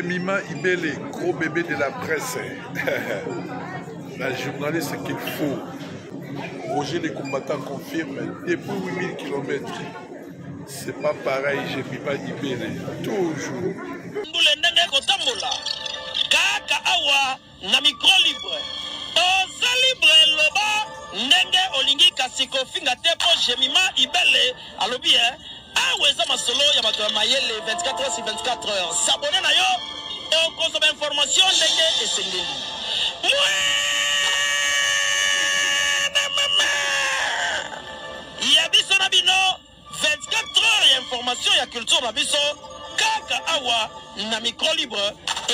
Jemima Ibele, gros bébé de la presse. La journaliste qu'il faut. Roger les combattants confirme depuis 8000 km. C'est pas pareil, Jemima Ibele. Toujours. Mbula ndenge ekotambola kaka awa na micro libre. Oza libre loba ndenge olingi kasi kofinga te po Jemima Ibele alobi eh awa eza masolo ya bato ya mayele 24 heures sur 24 heures. S'abonner na yo okozwa ba information ndenge esengeli. Mwana mama ya biso na bino 24 heures ya information ya culture na biso kaka awa na micro libre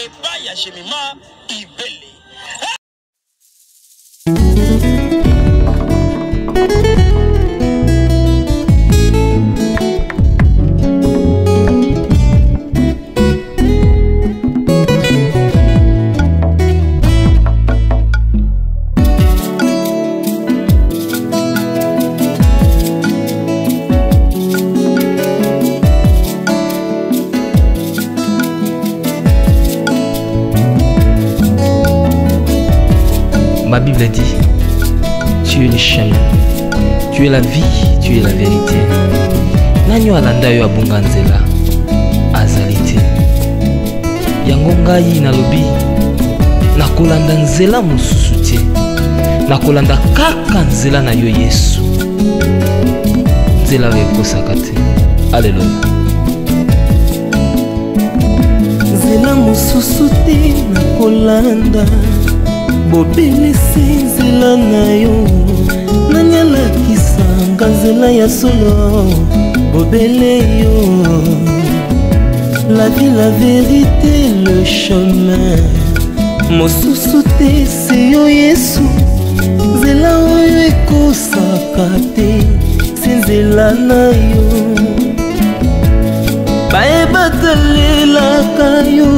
epai ya Jemima Ibele. Ma Bible dit, tu es le chemin, tu es la vie, tu es la vérité. Nani oyo alanda yo abunga nzela azali te. Yango ngai nalobi, nakolanda nzela mosusu te, nakolanda kaka nzela na yo Yesu, nzela oyo ekosaka te. Aleluya. Nzela mosusu te nakolanda, bobele se nzela na yo. Nani alakisanga nzela ya solo, bobele yo. La vie, la vérité, le chemin, mosusu te se yo Yesu. Nzela oyo ekosaka te, se nzela na yo. Baye batalelaka yo,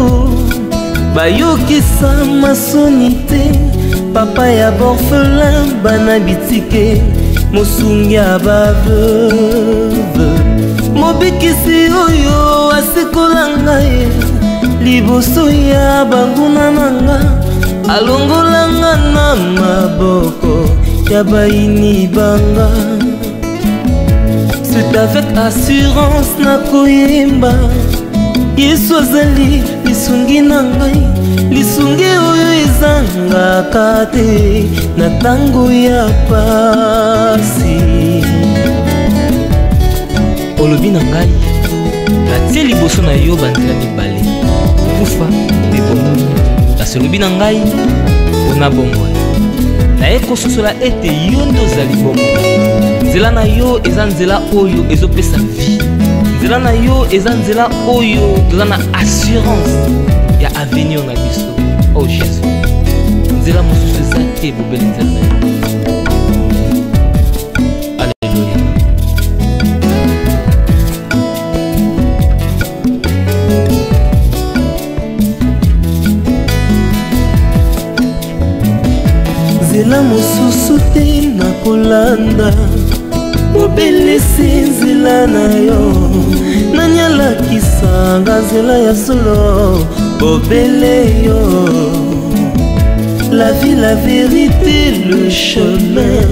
bayokisa masoni te. Papa ya borphelin, bana bitike, mosungi ya baveuve. Mobikisi oyo asekola ngai liboso ya banguna na nga, alongola nga na maboko ya bayini banga. C'est avec assurance nakoyemba, Yesu azali lisungi na ngai, lisungi oyo ezangaka te na tango ya pasi. Olobi na ngai, natie liboso na yo banzela mibale, kufa mpe bomoi. Kasi olobi na ngai, mpona bomoi. Naye kososola ete yo nde ozali bomoi. Nzela na yo eza nzela oyo ezopesa vie. Nzela na yo eza nzela oyo toza na assurance ya avenir na biso. Oh Jésus, nzela mosusu eza te, bobele nzela na yo. Alléluia. Nzela mosusu te nakolanda, bobele se nzela na yo. Nani alakisanga nzela ya solo, bobele yo. La vie, la vérité, le chemin,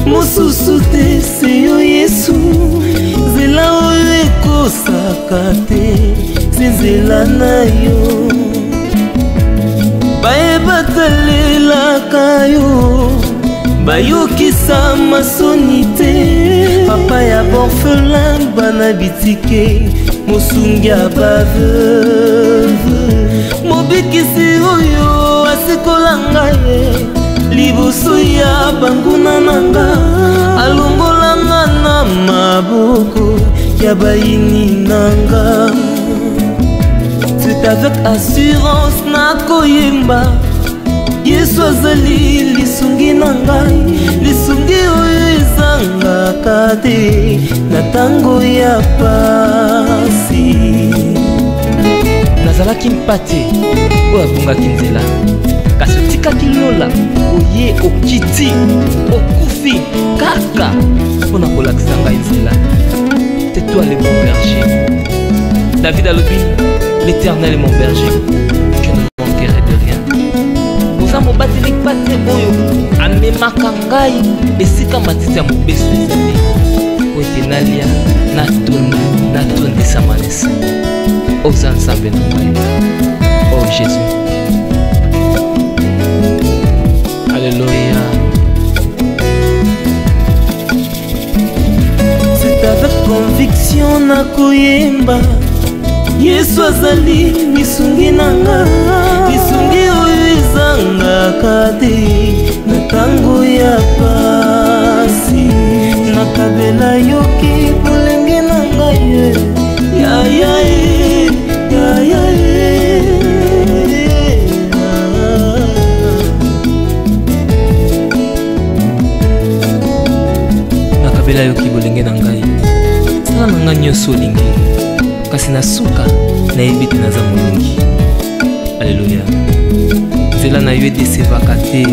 mosusu te se yo Yesu. Nzela oyo ekosaka te, se nzela na yo. Baye batalelaka yo, bayokisa masoni te. Papa ya borphelin, bana bitike, mosungi ya baveuve. Mobikisi oyo asekola ngai liboso ya banguna na nga, alongola nga na maboko ya bayini na nga. C'est avec assurance nakoyemba, Yesu azali lisungi na ngai, lisungi oyo ezangaka te na tango ya pasi. Nazalaki mpate oyo abungaki nzela, kasi otikaki lola, oye okiti, okufi kaka mpo na kolakisa ngai nzela. C'est toi le bon berger. David alobi, L'Éternel est mon berger, je ne manquerai de rien. Oza mobateli mpate oyo amemaka ngai esika matiti ya mobesu ezali, po ete nalia, natonda, natondisama na esengo. Oza Nzambe na ngai, oh Jésus. Alléluia. C'est avec conviction nakoyemba Yesu azali lisungi na nga, lisungi oyo ezangaka te na ntango ya pasi. Nakabela yoki bolenge na ngai, ya ya ya ya. Nakabela yoki bolenge na ngai, sala na ngai nyonso olingi, kasi na suka nayebi te naza molongi. Alleluya. Nzela na yo edesevaka te.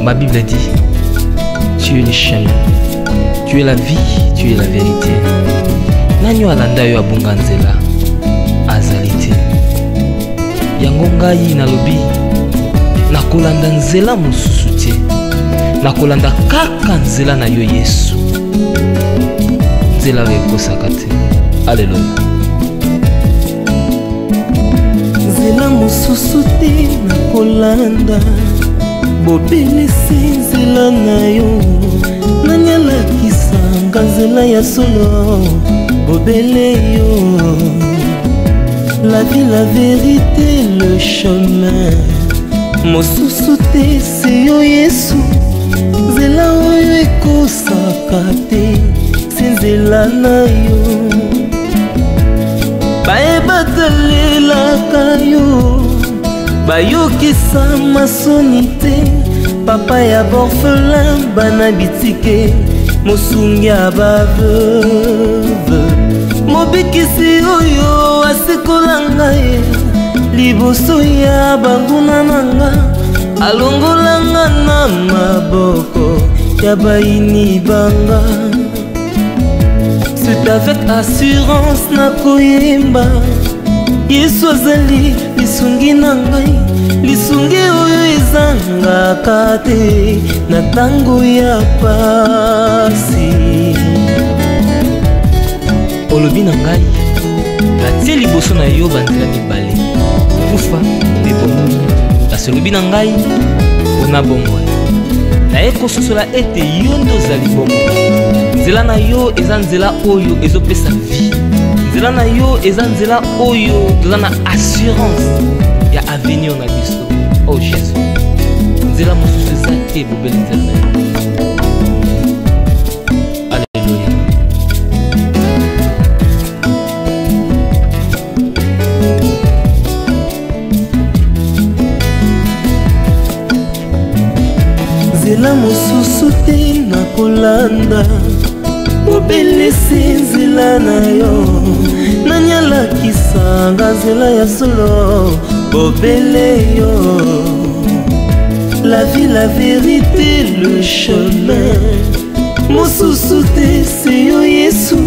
Ma Bible dit, tu es le chemin, tu es la vie, tu es la vérité. Nani oyo alanda yo abunga nzela azali te. Yango ngai nalobi, nakolanda nzela mosusu te, nakolanda kaka nzela na yo Yesu, nzela oyo ekosaka te. Alleluya. Nzela mosusu te nakolanda, bobelisi nzela na yo. Nani alakisanga nzela ya solo, bobele yo. La vie, la vérité, le chemin, mosusu te se yo Yesu. Nzela oyo ekosaka te, se nzela na yo. Bayebatalelaka yo, bayokisa masoni te. Papa ya borphelin, bana bitike, mosungi ya baveuve. Mobikisi oyo asekola ngai liboso ya banguna na nga, alongola nga na maboko ya bayini banga. C'est avec assurance nakoyemba, Yesu azali lisungi na ngai, lisungi oyo ezangaka te na ntango ya pasi. Olobi na ngai, natie liboso na yo banzela mibale, kufa mpe bomoi. Kasi olobi na ngai, mpona bomoi. Naye kososola ete yo nde ozali bomoi. Nzela na yo eza nzela oyo ezopesa vie. Nzela na yo eza nzela oyo toza na assurance ya avenir na biso. Oh Jésus, nzela mosusu eza te, bobele nzela na yo. Alleluya. Nzela mosusu te nakolanda, bobelisi nzela na yo. Nani alakisanga nzela ya solo, bobele yo. La vie, la vérité, le chemin, mosusu te se yo Yesu.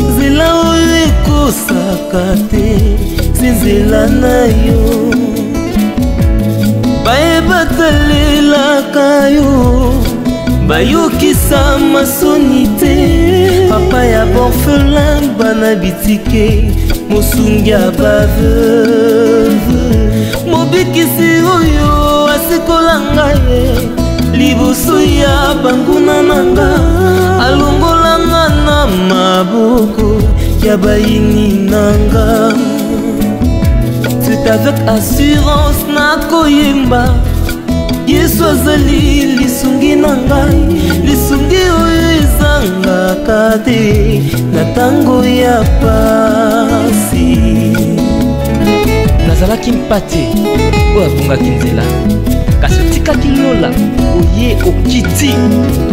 Nzela oyo ekosaka te, se nzela na yo. Bayebatalelaka yo, bayokisa masoni te. Papa ya borphelin, bana bitike, mosungi ya baveuve. Mobikisi oyo asekola ngai liboso ya banguna na nga, alongola nga na maboko ya bayini na nga. C'est avec assurance nakoyemba Yesu azali lisungi na ngai, lisungi oyo ezangaka te na ntango ya pasi. Nazalaki mpate oyo abungaki nzela, kasi otikaki lola, oye okiti,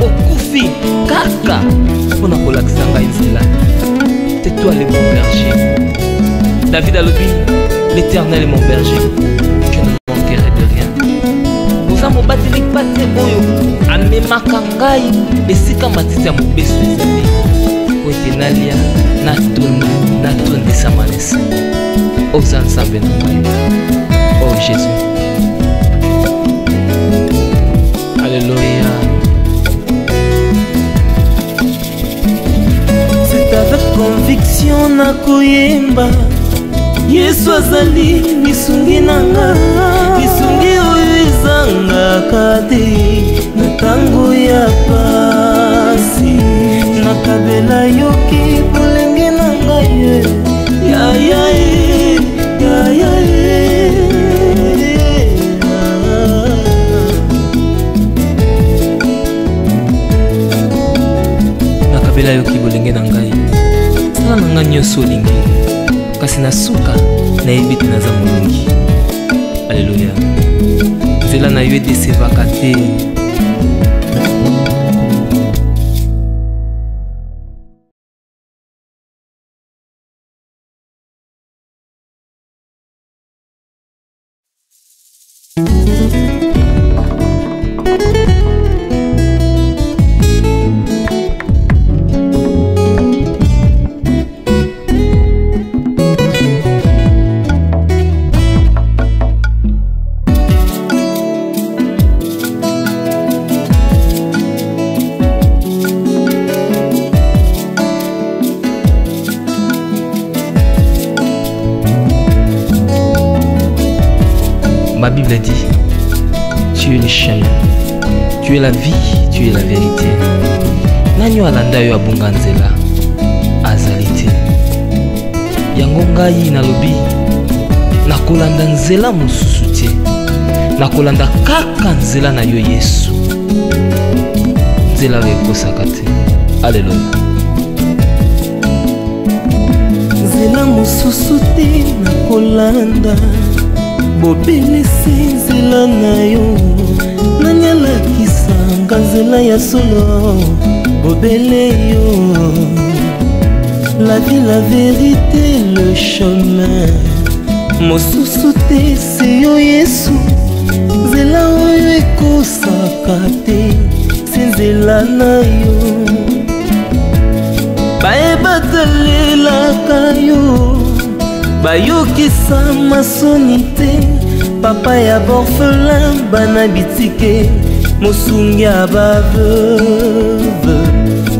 okufi kaka mpo na kolakisa ngai nzela. C'est toi le bon berger. David alobi, l'Éternel est mon berger, je ne manquerai de rien. Oza mobateli mpate oyo amemaka ngai esika matiti ya mobesu ezali, po ete nalia, natonda, natondisama na esengo. Oza Nzambe na ngai, oh Jésus. Alléluia. C'est avec conviction nakoyemba Yesu azali lisungi na nga, lisungi oyo ezangaka te na ntango ya pasi. Nakabela yoki bolenge na ngai, ya ya ya ya. Nakabela yoki bolenge na ngai, sala na ngai nyonso olingi, kasi na suka nayebi te naza molongi. Alleluya. Nzela na yo edesevaka te. Ma Bible dit, tu es le chemin, tu es la vie, tu es la vérité. Nani oyo alanda yo abunga nzela azali te. Yango ngai nalobi, nakolanda nzela mosusu te, nakolanda kaka nzela na yo Yesu, nzela oyo ekosaka te. Alleluya. Nzela mosusu te nakolanda, bobelisi nzela na yo, nani alakisanga nzela ya solo, bobele yo. La vie, la vérité, le chemin, mosusu te se yo Yesu, nzela oyo ekosaka te se nzela na yo. Bayebatalelaka yo, bayokisa masoni te, papa ya borphelin, bana bitike, mosungi ya baveuve,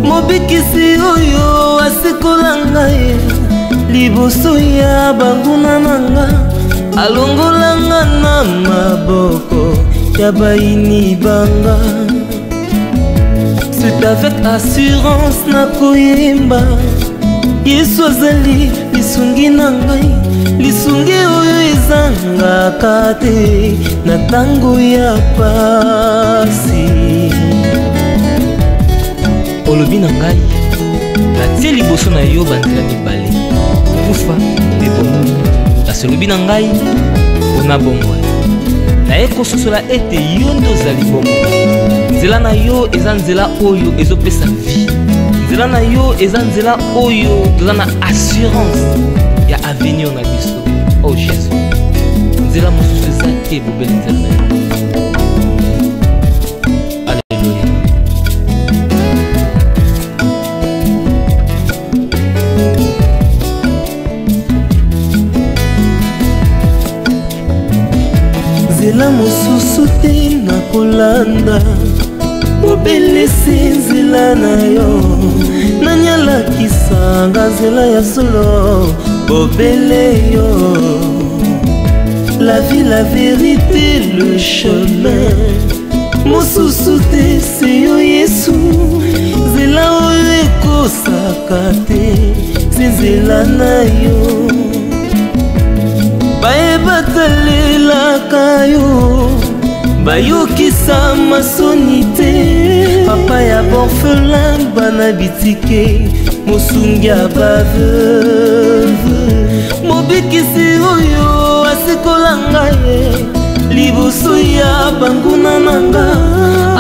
mobikisi oyo asekola ngai liboso ya banguna na nga, alongola nga na maboko ya bayini banga. C'est avec assurance nakoyemba Yesu azali lisungi na ngai, lisungi oyo ezangaka te na ntango ya pasi. Olobi na ngai, natie liboso na yo banzela mibale, kufa mpe bomoi. Kasi olobi na ngai, mpona bomoi. Naye kososola ete yo nde ozali bomoi. Nzela na yo eza nzela oyo ezopesa vie. Nzela na yo eza nzela oyo toza na assurance ya avenir na biso. Oh Jésus, nzela mosusu eza te, bobele nzela na yo. Alléluia. Nzela mosusu te nakolanda, bobelisi nzela na yo, nani alakisanga nzela ya solo, bobele yo. La vie, la vérité, le chemin, mosusu te se yo Yesu, nzela oyo ekosaka te se nzela na yo. Bayeba Batalelaka yo bayokisa masoni te papa ya borphelin bana bitike mosungi ya baveuve mobikisi oyo asikola ngai liboso ya banguna na nga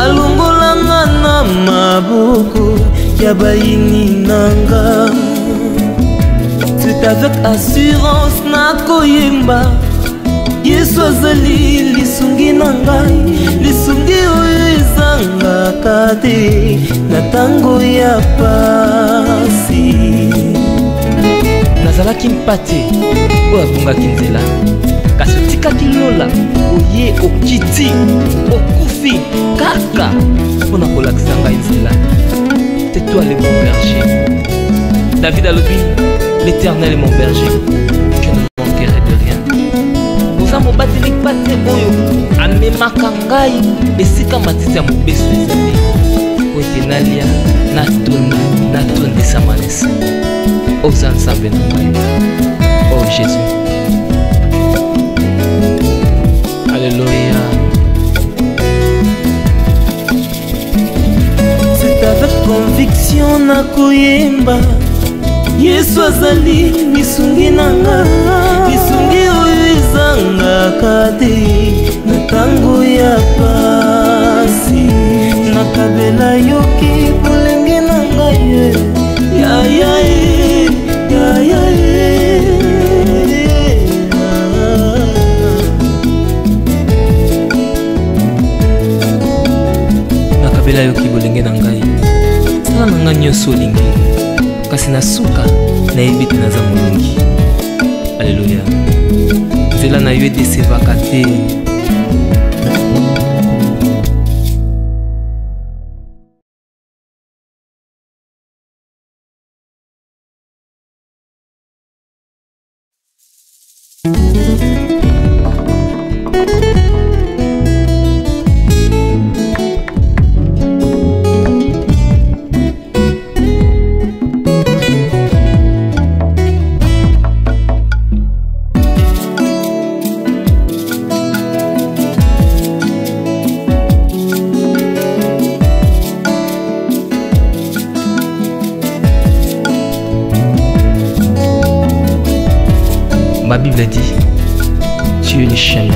alongola nga na maboko ya bayini na nga. C'est avec assurance nakoyemba Yesu azali lisungi na ngai, lisungi oyo ezangaka te na ntango ya pasi. Nazalaki mpate oyo abungaki nzela, kasi otikaki lola, oye okiti, okufi kaka mpo na kolakisa ngai nzela. C'est toi le bon berger. David alobi, l'Éternel est mon berger, je ne manquerai de rien. Oza mobateli mpate oyo amemaka ngai esika matiti ya mobesu ezali, po ete nalia, natonda, natondisama na esengo. Oza Nzambe na ngai, oh Jésus. Alléluia. C'est avec conviction nakoyemba Yesu azali lisungi na nga, lisungi oyo ezangaka te na ntango ya pasi. Nakabela yoki bolenge na ngai, ya ya ya ya. Nakabela yoki bolenge na ngai, sala na ngai nyonso olingi, kasi na suka nayebi ete naza molongi. Alleluya. Nzela na yo edesevaka te. Ma Bible dit, tu es le chemin,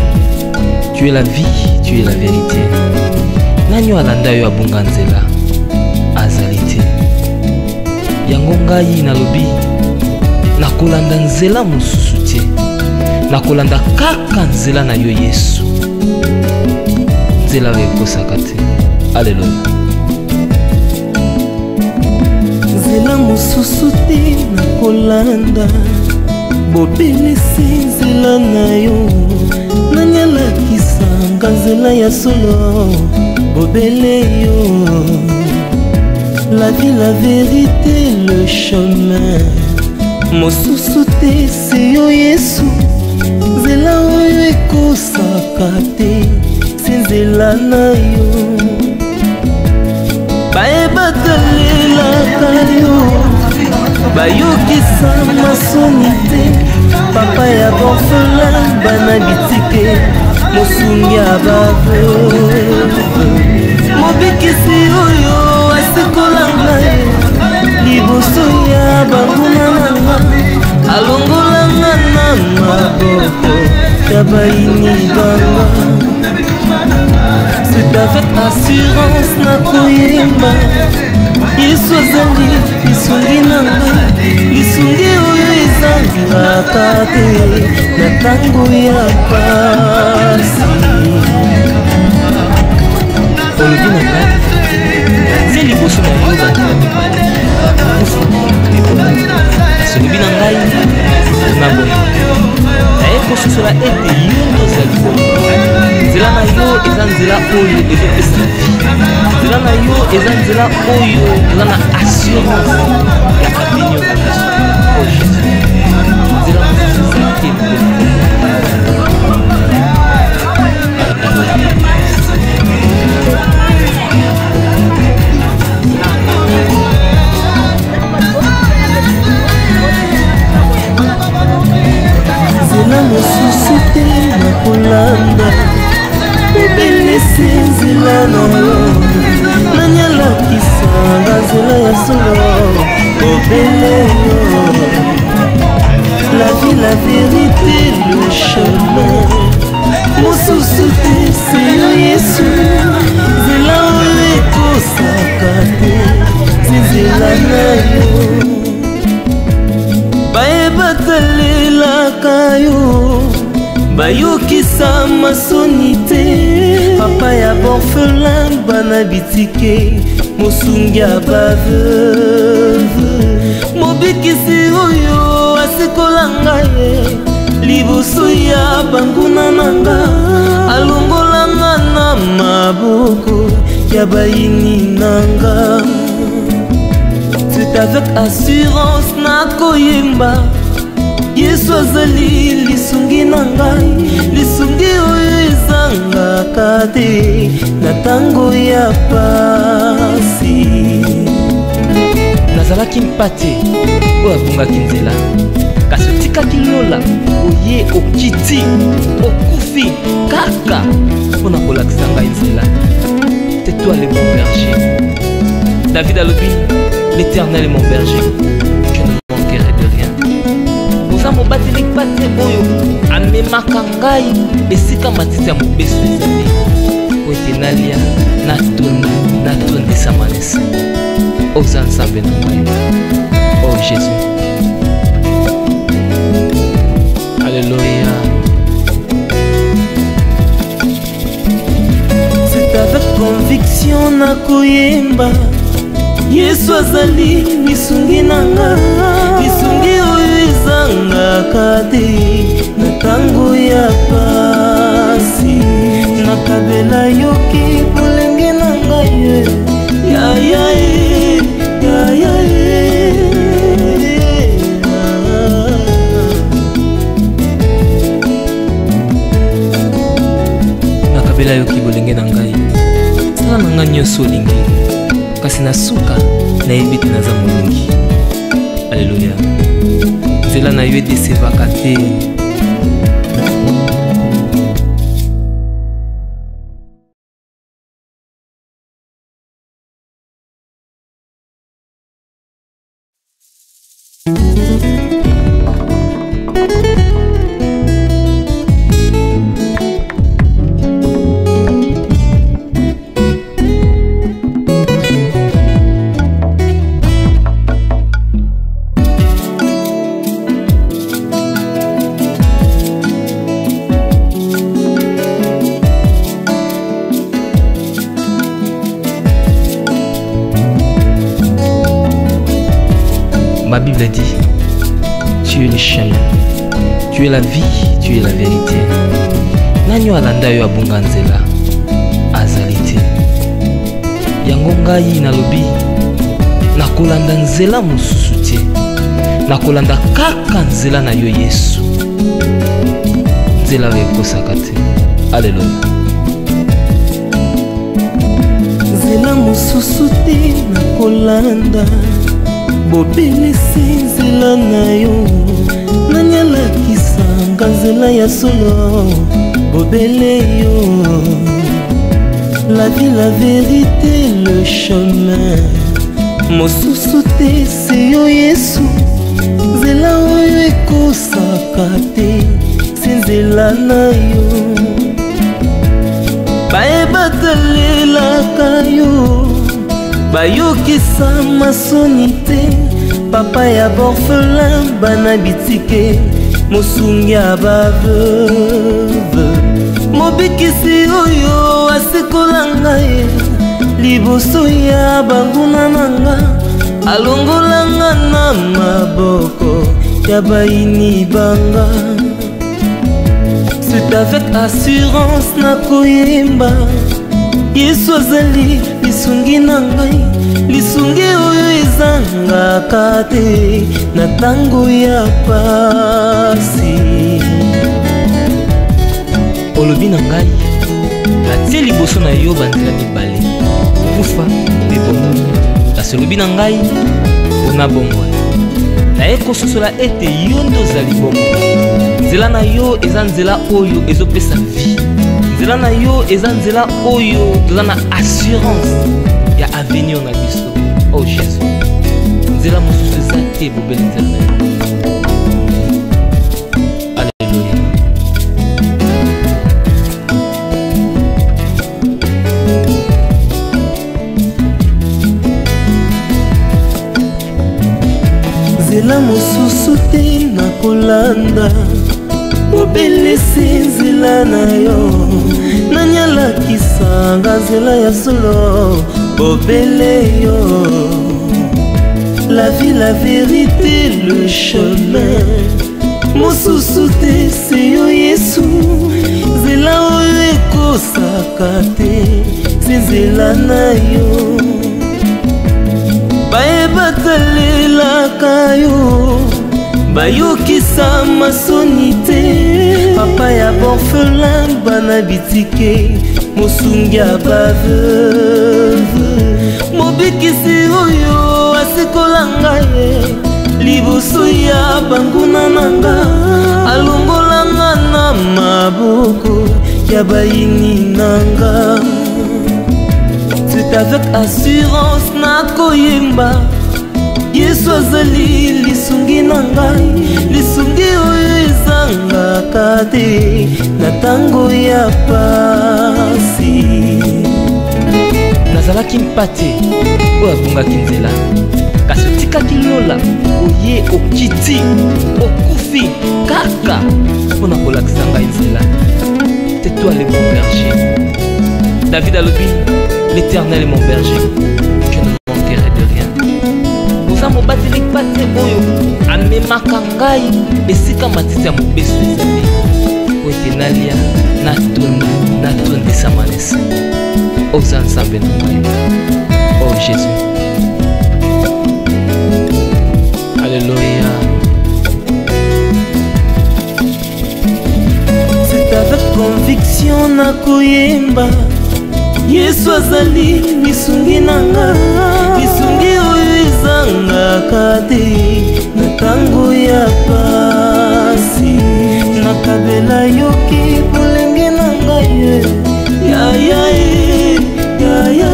tu es la vie, tu es la vérité. Nani oyo alanda yo abunga nzela azali te. Yango ngai nalobi, nakolanda nzela mosusu te, nakolanda kaka nzela na yo Yesu, nzela oyo ekosaka te. Alleluya. Nzela mosusu te nakolanda, bobelisi nzela na yo. Nani alakisanga nzela ya solo? Bobele yo. La vie, la vérité, le chemin, mosusu te se yo Yesu. Nzela oyo ekosaka te se nzela na yo. Bayebatalelaka yo bayokisa masoni te, papa ya borphelin bana bitike mosungi ya baveuve mobikisi oyo asikola ngai liboso ya banguna na nga, alongola nga na maboko ya bayini banga. C'est avec assurance nakoyemba Yesu azali lisungi na ngai, lisungi oyo ezangaka te na ntango ya pasi. Olobi na ngai, natie liboso na yo banzela mibale, kufa mpe bomoi. Kasi olobi na ngai, na bomoi. Naye kososola ete yo nde ozali bomoi. Nzela na yo eza nzela oyo ezopesa vie. Nzela na yo eza nzela oyo eza na assurance ya avenir na biso. Oh Jésus, nzela mosusu ezali te. Nzela mosusu te na yo. Nani alakisanga nzela ya solo, obele yo. La vie, la vérité, le chemin, mosusu te se yo Yesu. Nzela oyo ekosaka te, se nzela na yo. Baye batalelaka yo, bayokisa masoni te. Papa ya borphelin, bana bitike, mosungi ya baveuve, mobikisi oyo asekola ngai liboso ya banguna na nga, alongolanga na maboko ya bayini na nga. C'est avec assurance nakoyemba, Yesu azali lisungi na ngai, lisungi oyo ezangaka te na ntango ya pasi. Nazalaki mpate oyo abungaki nzela, kasi otikaki lola, oye okiti, okufi kaka mpo na kolakisa ngai nzela. C'est toi le bon berger. David alobi, l'Éternel est mon berger, je ne manquerai de rien. Oza mobateli mpate oyo amemaka ngai esika matiti ya mobesu ezali, po ete nalia, natonda, natondisama na esengo. Oza Nzambe na ngai, oh Jésus. Alléluia. C'est avec conviction nakoyemba, Yesu azali lisungi na nga, lisungi oyo ezangaka te na ntango ya pasi. Nakabela yoki bolenge na ngai, ya ya ya ya. Nakabela yoki bolenge na ngai, sala na ngai nyonso olingi, kasi na suka nayebi te naza molongi. Alleluya. Nzela na yo edesevaka te. Ma Bible dit, tu es le chemin, tu es la vie, tu es la vérité. Nani oyo alanda yo abunga nzela azali te. Yango ngai nalobi, nakolanda nzela mosusu te, nakolanda kaka nzela na yo Yesu, nzela oyo ekosaka te. Alleluya. Nzela mosusu te nakolanda, bobelesi nzela na yo. Nani alakisanga nzela ya solo, bobele yo. La vie, la vérité, le chemin, mosusu te se yo Yesu. Nzela oyo ekosaka te, se nzela na yo. Baye batalelaka yo, bayokisa masoni te. Papa ya borphelin, bana bitike, mosungi ya baveuve, mobikisi oyo asekola ngai liboso ya banguna na nga, alongolanga na maboko ya bayini banga. C'est avec assurance nakoyemba, Yesu azali lisungi na ngai, lisungi oyo ezangaka te na ntango ya pasi. Olobi na ngai, natie liboso na yo banzela mibale, kufa mpe bomoi. Kasi olobi na ngai, mpona bomoi. Naye kososola ete yo nde ozali bomoi. Nzela na yo eza nzela oyo ezopesa vie. Nzela na yo eza nzela oyo toza na assurance ya avenir na biso. Oh Jésus, nzela mosusu eza te, bobele nzela na yo. Alleluya. Nzela mosusu te nakolanda, bobelesi nzela na yo. Nani alakisanga nzela ya solo? Bobele yo. La vie, la vérité, le chemin, mosusu te se yo Yesu. Nzela oyo ekosaka te, se nzela na yo. Baye batalelaka yo bayokisa masoni te. Papa ya borphelin, bana bitike, mosungi ya baveuve, mobikisi oyo asekola ngai liboso ya banguna na nga, alongolanga na maboko ya bayini na nga. C'est avec assurance nakoyemba, Yesu azali lisungi na ngai, lisungi oyo ezangaka te na ntango ya pasi. Nazalaki mpate oyo abungaki nzela, kasi otikaki lola, oye okiti, okufi kaka mpo na kolakisa ngai nzela. C'est toi le bon berger. David alobi, l'Éternel est mon berger, je ne manquerai de rien. Oza mobateli mpate oyo amemaka ngai esika matiti ya mobesu ezali, po ete nalia, natonda, natondisama na esengo. Oza Nzambe na ngai, oh Jésus. Alléluia. C'est avec conviction nakoyemba, Yesu azali lisungi na nga, lisungi oyo ezangaka te na ntango ya pasi. Nakabela yoki bolenge na ngai, ya ya ya ya.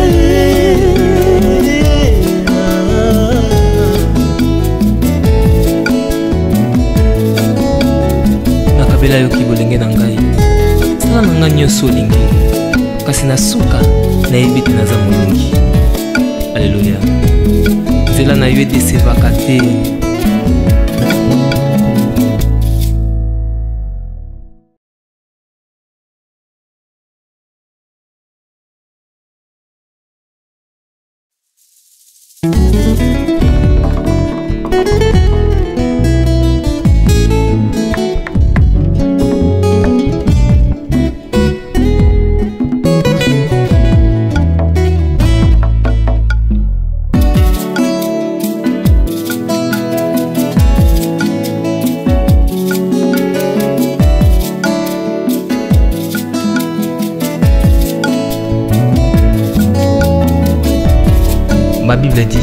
Nakabela yoki bolenge na ngai, sala na ngai nyonso olingi, kasi na suka nayebi te naza molongi. Alleluya. Nzela na yo edesevaka te. Ma Bible dit,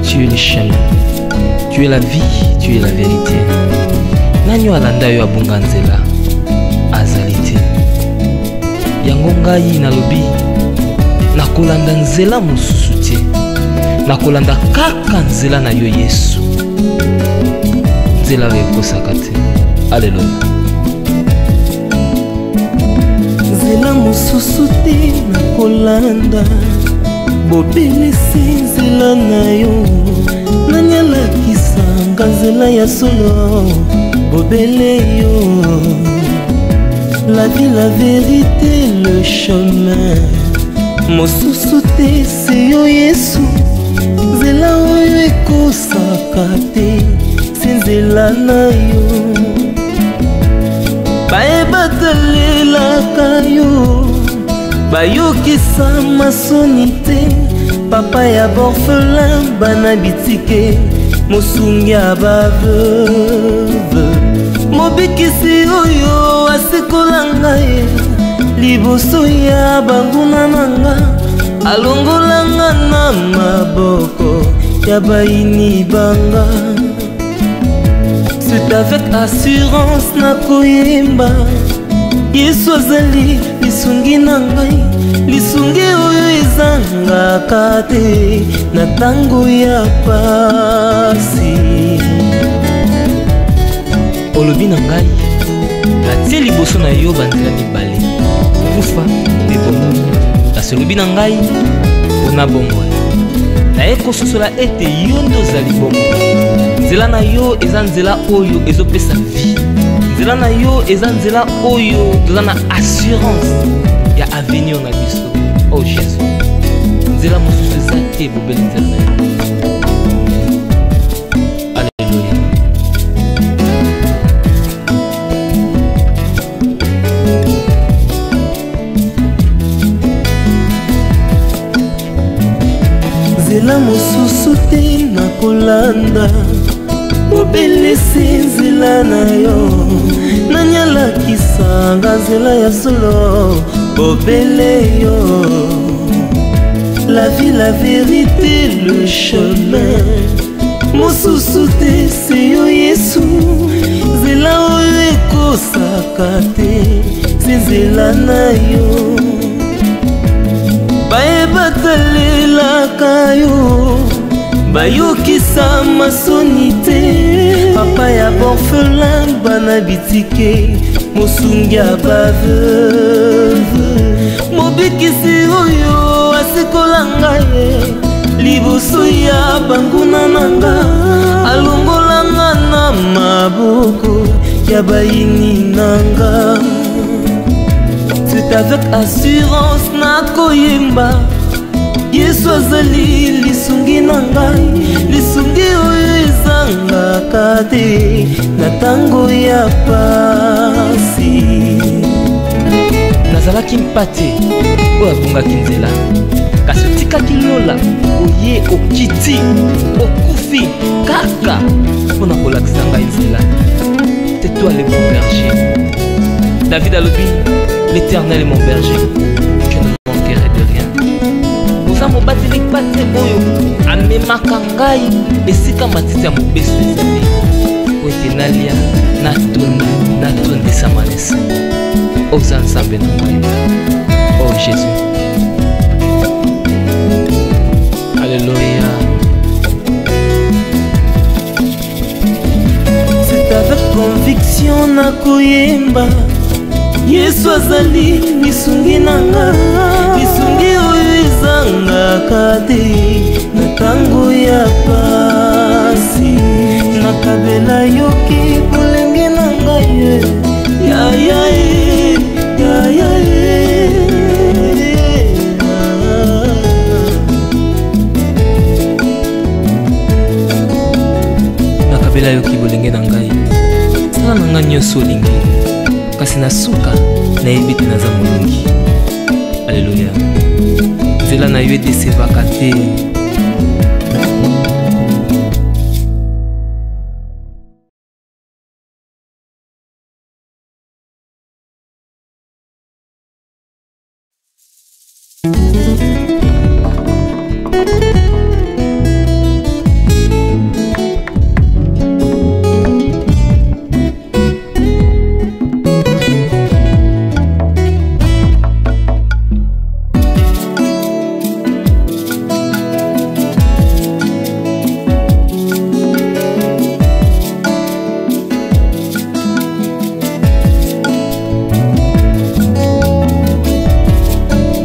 tu es le chemin, tu es la vie, tu es la vérité. Nani oyo alanda yo abunga nzela azali te. Yango ngai nalobi, nakolanda nzela mosusu te, nakolanda kaka nzela na yo Yesu, nzela oyo ekosaka te. Alleluya. Nzela mosusu te nakolanda, bobelesi nzela na yo. Nani alakisanga nzela ya solo? Bobele yo. La vie, la vérité, le chemin, mosusu te se yo Yesu. Nzela oyo ekosaka te, se nzela na yo. Baye batalelaka yo bayokisa masoni te. Papa ya borphelin, bana bitike, mosungi ya baveuve, mobikisi oyo asekola ngai liboso ya banguna na nga, alongolanga na maboko ya bayini banga. C'est avec assurance nakoyemba, Yesu azali lisungi na ngai, lisungi oyo ezangaka te na ntango ya pasi. Olobi na ngai, natie liboso na yo banzela mibale, kufa mpe bomoi. Kasi olobi na ngai, pona bomoi. Naye kososola ete yo nde ozali bomoi. Nzela na yo eza nzela oyo ezopesa vie. Nzela na yo eza nzela oyo toza na assurance ya avenir na biso. Oh Jésus, nzela mosusu eza te, bobele nzela na yo. Alléluia. Nzela mosusu te nakolanda, bobelesi nzela na yo. Nani alakisanga nzela ya solo, bobele yo. La vie, la vérité, le chemin, mosusu te se yo Yesu. Nzela oyo ekosaka te, se nzela na yo. Baye batalelaka yo, bayokisa masoni te. Papa ya borphelin, bana bitike, mosungi ya baveuve. Mobikisi oyo asekola ngai liboso ya banguna na nga, alongola nga na maboko ya bayini na nga. C'est avec assurance nakoyemba, Yesu azali lisungi na ngai, lisungi oyo ezangaka te na ntango ya pasi. Nazalaki mpate oyo abungaki nzela, kasi otikaki lola, oye okiti, okufi kaka mpona kolakisa ngai nzela. C'est toi le bon berger. David alobi, l'Éternel est mon berger, je ne manquerai de rien. Oza mobateli mpate oyo amemaka ngai esika matiti ya mobesu ezali, po ete nalia, natonda, natondisama na esengo. Oza Nzambe na ngai. Oh Jésus. Alléluia. C'est avec conviction nakoyemba, Yesu azali lisungi na nga, lisungi oyo ezangaka te na ntango ya pasi. Nakabela yoki bolenge na ngai, ya ya ya ya. Nakabela yoki bolenge na ngai, sala na ngai nyonso olingi, kasi na suka nayebi te naza molongi. Alléluia. Nzela na yo edesevaka te.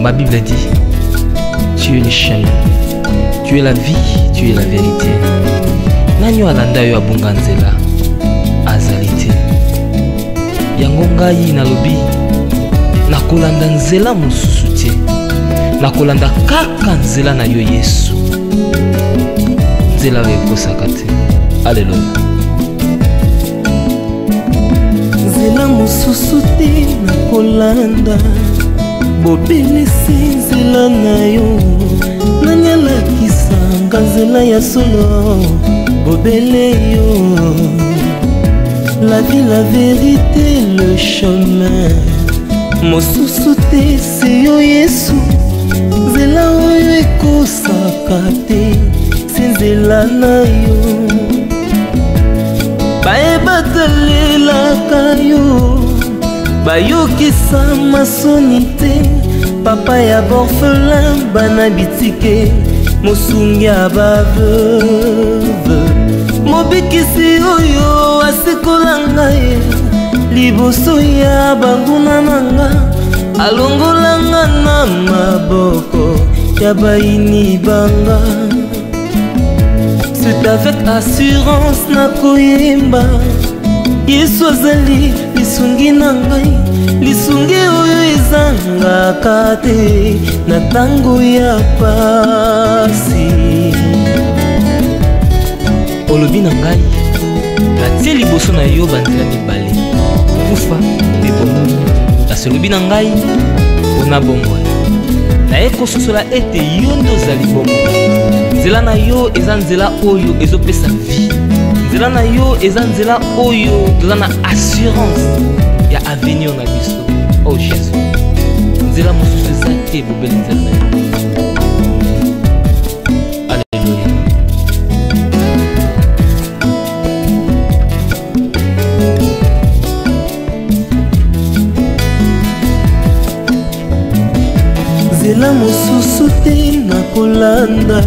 Ma Bible dit, tu es le chemin, tu es la vie, tu es la vérité. Nani alanda yo abunga nzela azali te. Yango ngai nalobi, nakolanda nzela mosusu te, nakolanda kaka nzela na yo Yesu, nzela oyo ekosaka te. Alléluia. Nzela mosusu te nakolanda, bobelisi nzela na yo. Nani alakisanga nzela ya solo, bobele yo. La vie, la vérité, le chemin, mosusu te se yo Yesu. Nzela oyo ekosaka te, se nzela na yo. Baye batalelaka yo, Bayokisa masoni te, papa ya borphelin, bana bitike, mosungi ya baveuve, mobikisi oyo asekola ngai liboso ya banguna na nga, alongola nga na maboko ya bayini banga. C'est avec assurance nakoyemba, Yesu azali lisungi na ngai, lisungi oyo ezangaka te na ntango ya pasi. Olobi na ngai, natie liboso na yo banzela mibale, kufa mpe bomoi. Kasi olobi na ngai, mpona bomoi. Naye kososola ete yo nde ozali bomoi. Nzela na yo eza nzela oyo ezopesa vie. Nzela na yo eza nzela oyo toza na assurance ya avenir na biso. Oh Jésus, nzela mosusu eza te, bobele nzela na yo. Alleluya. Nzela mosusu te nakolanda,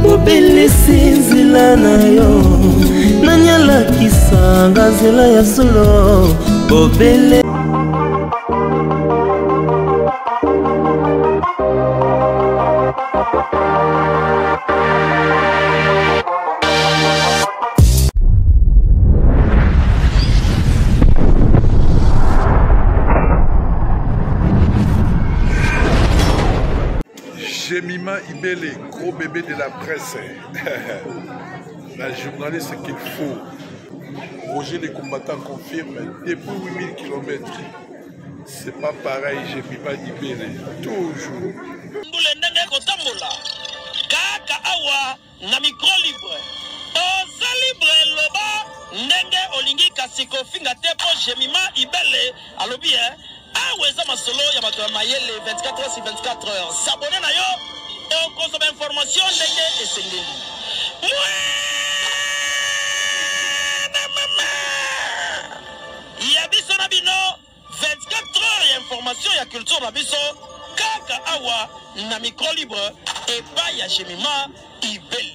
bobelesi nzela na yo, nani alakisanga nzela ya solo, bobele. Jemima Ibele, gros bébé de la presse, la journaliste qu'il faut. Roger les combattants confirme, depuis 8000 km, c'est pas pareil, Jemima Ibele, toujours. Mbula ndenge kotambola kaka awa na micro libre, oza libre, loba ndenge olingi, kasi kofinga te, mpo Jemima Ibele alobi e awa eza masolo ya bato ya mayele. 24 heures sur 24 heures, s'abonner na yo, okozwa bainformation ndenge esengeli. Mwana mama ya biso na bino, 24 heures ya information ya culture na biso kaka awa na micro libre epai ya Jemima Ibele.